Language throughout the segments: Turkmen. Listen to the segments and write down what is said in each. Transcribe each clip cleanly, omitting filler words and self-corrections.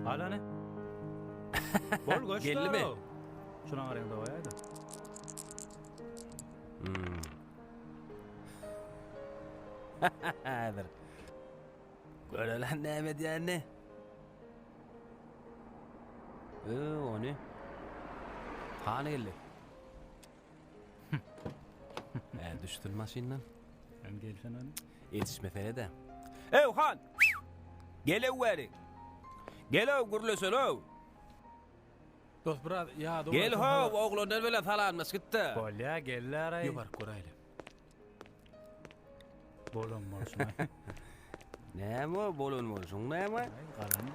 Al hany. Bol göç Geldimi? Şuna garaýyň dogaýaýda. Hmm. Häzir. Görelen näme edýänini. Ö, ony. Hany geldi. Ä, düşsün maşyndan. Hem gelsen hany. Ýetişmesene-de. Ew, han! Gel-ew bäri. Gel-ew, gürleşeli-ow. Dost biraz ýadaw. Gel how, oglanlar bilen salamlaş git-de. Bolýa, gelläraý. Ýok, baryp göräýeli. Bolan bolşuň. Näme o, bolan bolşuň näme? Galan.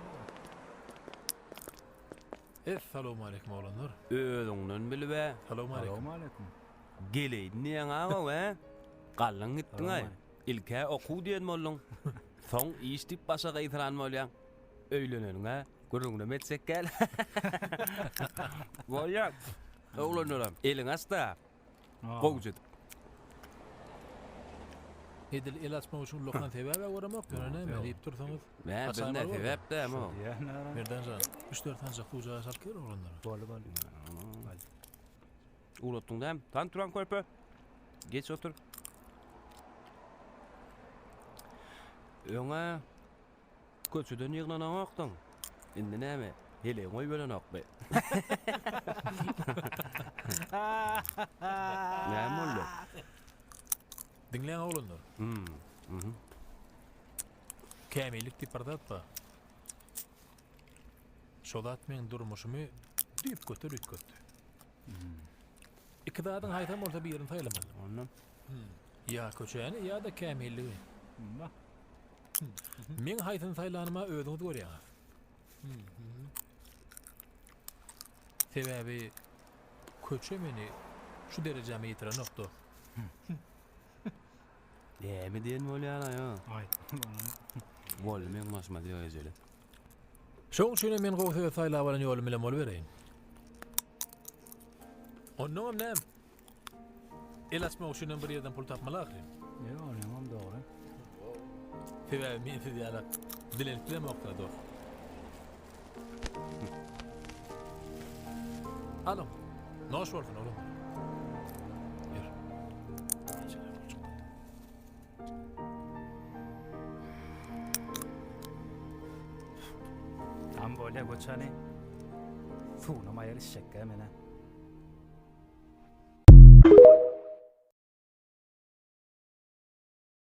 Essalawmaleýkim oglanlar. Özüňden bilib-ä. Salowmaleýkim. Salowmaleýkim. Geleýin diýeň-ä-ow, hä? Galdyň gitdiň-aý. Ilk-ä okuw diýen bolduň. Soň iş diýip başa gysyran bolýaň. Öýleneniň-ä gürrüňinem etjek däl. Bolýa. Oglanlaram, eliňi aç-da. Gowja edip. Edil el açmak üçin ullakan sebäb-ä göremok, ýöne näme diýip dursaňyz. Nä, biz nä sebäp dämi o? Merdan jan, üç-dört sanjak suwjaga salyp ber oglanlara. Boldy, boldy. Ugratdyň dämi? Tan turan körpe. Geç otur. Öňe Köçeden ýygnanaňokdyň. Indi näme, heleýiň goýberenokmy? Näme boldy? Diňläň oglanlar. Hmm. Kämillik diýip bir zat bar. Şo zat meň durmuşymy düýpgöter üýtgetdi. Iki zadyň haýsam bolsa birini saýlamaly. Ondan? Ýa köçäni, ýa-da kämilligi. Meň haýsyny saýlanyma özüňiz görýäňiz. Sebäbi köçe meni şu derejäme ýetirenok dost. Näme diýen bolýar-aý o? Aý. Boldy meň başyma derejeli. Şoň üçinem men gowusy öz saýlap alan ýolum bilen bolubereýin. Onnoňam näme? El açmak üçinem bir ýerden pul tapmaly ahyryn. Ýok, onuňam dogry. Sebäbi men siz ýaly dilenip bilemok-da, dost. Alyň. Noş bolsun, oglum. Ýör. Tam bolýa göçäni. Suwunam aýal içjekkä menä.